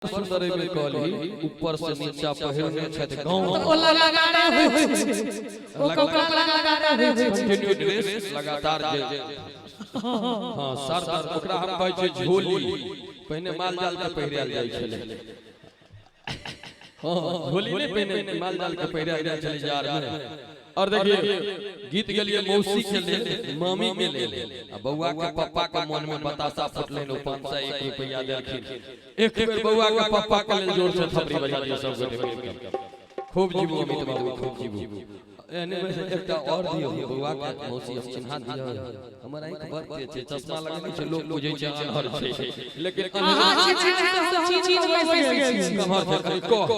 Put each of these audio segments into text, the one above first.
सुंदर एहिमे कहली ऊपर से नीचा पहिरने छथि गाँव ओ लगातार होइ छै, ओ कपड़ा लगातार होइ छै। कंटिन्यू ड्रेस लगातार जे, हाँ, सर दर्द ओकरा हम कहै छियै झोली। पहिने माल जाल के पहिरायल जाइ छलै। हाँ, झोली नहि, पहिने माल जाल के पहिरायल जाइ छलै जाड़ में। और देखिए, गीत गेलिए मौसी के लेल, मामी के लेल आ बौआ के पप्पा के मन में बतासा फुटलनि, ओ 501 रुपया देलखिन। एक बेर बौआ के पप्पा के लेल जोर से थपड़ी बजा दियौ सब गोटे मिलके। खूब जीबू अमित बाबू, खूब जीबू। एहने में से एकटा और दियौ बौआ के मौसी, हम चिन्हा दियौ। हमर आँखि बड़ तेज छै, चश्मा लगेने छै, लोक बुझै छै आन्हर छै, लेकिन अहाँ छी छी से हम चीज बैस गेल छी। कमहर छै, कनि कह।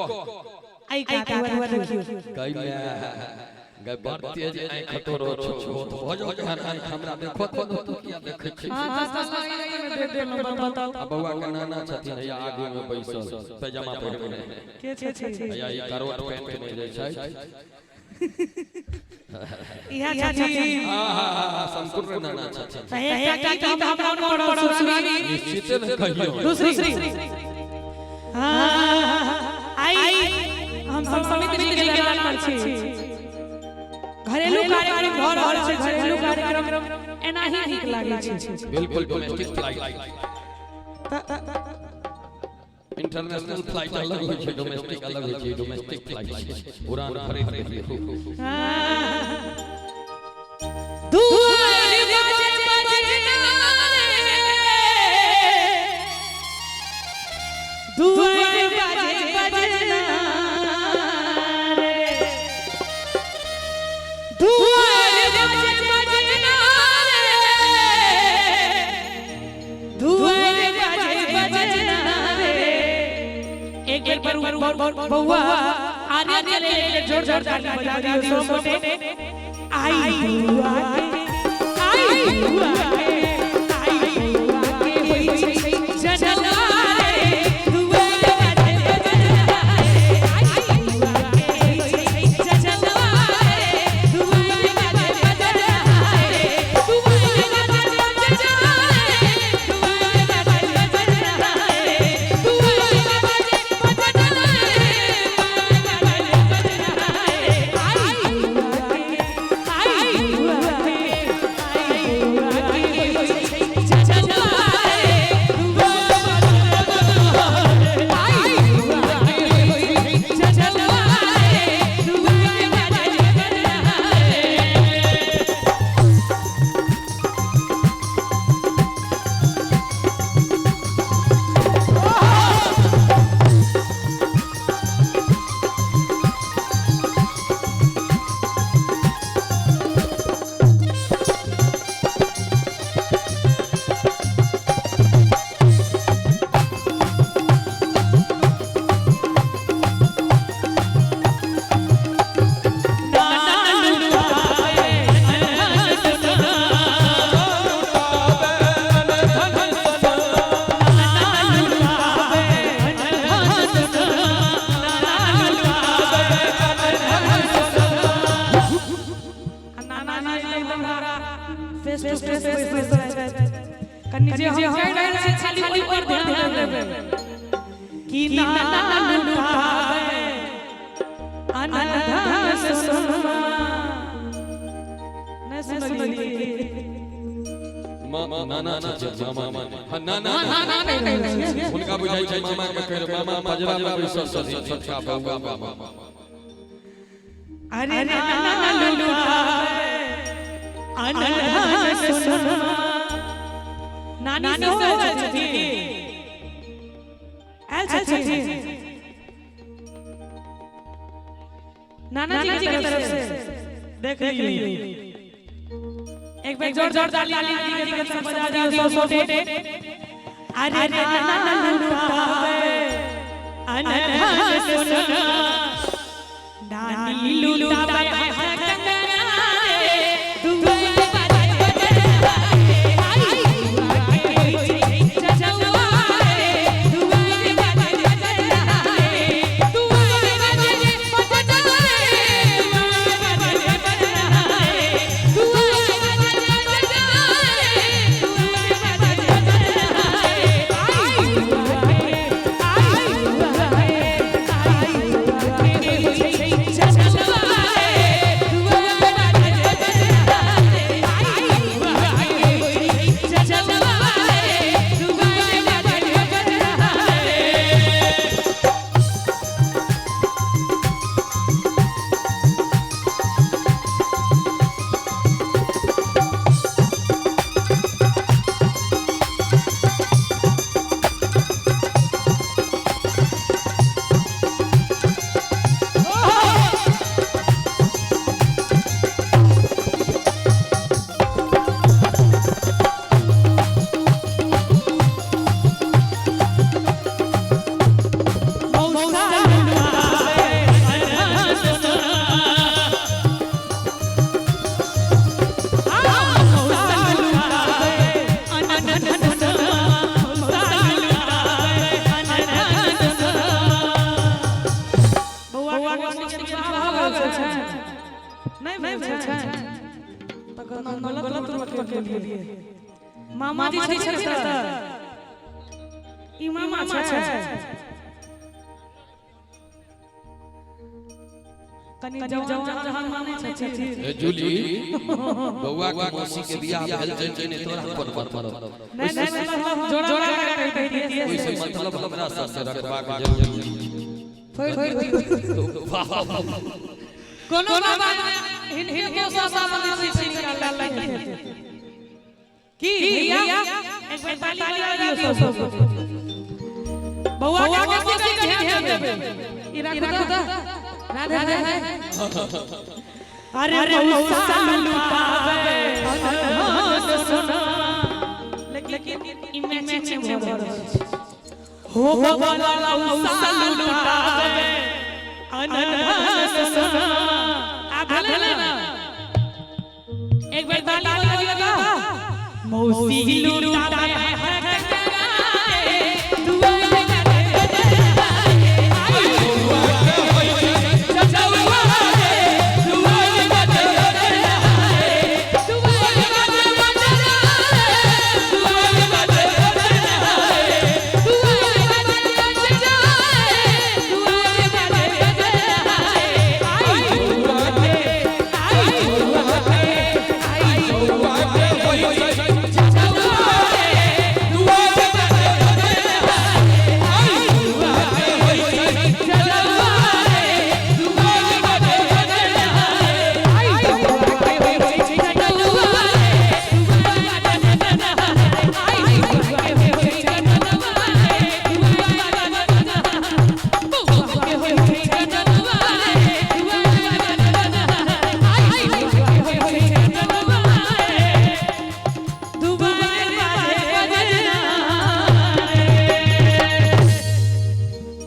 आई का हुआ देखियौ। गई मैं गई, बड़ तेज आँखि तोरो छौ, भऽ जाउ जहन आँखि हमरा देखो तो तू किया देखै छी? अहाँ चश्मा में देख देलहुँ, बताउ। आ बौआ के नाना छथिन हैया आगू में बैसल, पैजामा पहिरने। के छै? हैया ई करवट पेंट में जे छै। इहा छथिन। आहा, संपूर्ण नाना छथिन। तऽ एकटा गीत हमरा मन पड़ल, सुनाबी? निश्चिते ने कहियौ। दूसरी। हाँ, आई हम सब समिति जी के दलान पर छी। घरेलू कार्यक्रम भऽ रहल छै। घरेलू कार्यक्रम एनाही नीक लागै छै। बिल्कुल, डोमेस्टिक फ्लाइट, इंटरनेशनल फ्लाइट अलग होइ छै, डोमेस्टिक अलग होइ छै। डोमेस्टिक फ्लाइट छै, उड़ान भरैत रहियौ। दुआर बाजे बजना रे, दुआर बाजे बजना रे, दुआर बाजे बजना रे, दुआर बाजे बजना रे। एक बेर पर बउआ आर्यन के लिए जोर जोर ताली बजा दियो सब गोटे। आई बउआ के, आई बउआ के, आई बउआ के होइ छै जनवा रे, दुआर बाजे बजना रे, आई बउआ के होइ छै जनवा रे, दुआर बाजे बजना रे, दुआर बाजे बजना रे, दुआर बाजे बजना रे, दुआर बाजे बजना रे, दुआर बाजे बजना रे, आई बउआ के, आई बउआ के, आई बउआ के होइ छै जनवा रे, दुआर बाजे बजना रे, आई बउआ के होइ छै जनवा रे, दुआर बाजे बजना रे। नाना जी एकदम हमरा फेस टू फेस बैसल छथि। कनि जे हम कहि रहल छी, खाली ओहि पर ध्यान देबै कि नाना लुटावे अनधन सोना। नहि सुनलियै? नाना छथिन, मामा नहि। हाँ, नाना। नाना नहि कहै छियै। हुनका बुझाइ छै मामा के कहि, मामा पजरा में बैसल छथिन, छोटका बौआ मामा। अरे नाना लुटावे अनधन सोना। नानी सेहो आयल छथिन, आयल छथिन नाना जी के तरफ से। देख लियौ, एक बेर जोर जोर ताली नानी जी के तरफ से बजा दियौ सब गोटे। अरे नाना लुटावे अनधन सोना, नानी लुटावे कंगना रे, दुआर बाजे बजना रे, आई बउआ के होइ छै जनवा रे, दुआर बाजे बजना रे, दुआर बाजे बजना रे, दुआर बाजे बजना रे, दुआर बाजे बजना रे, दुआर बाजे बजना रे, आई बउआ के, आई नहीं भेल छै तखन हम गलत रूप के लिए मामा जी छथिन तऽ ई मामा छै कनि जवान जहान मानै छथिन। ए जूली, बौआ के मौसी के बियाह भेल छै छै ने तोरा पर मतलब। नहीं नहीं, मतलब जोड़ा लगा के कहि दितियै। ओइसे मतलब हमरा सबसे रखबाक जरूरी। कोनो बाबा हिनके सामने से निकाल की भैया, एक बार ताली बजा दियौ सब। बौआ के मौसी के ध्यान देबै। ई राखू त राधे राधे। अरे मौसा लुटावे अनहद सोना, लेकिन ई मैचिंग नहीं भऽ रहल छै। हो बाबा मौसा लुटावे अनहद सोना। आ भेलै ना? एक बार ताली बजा दियौ। मौसी लुटावे है।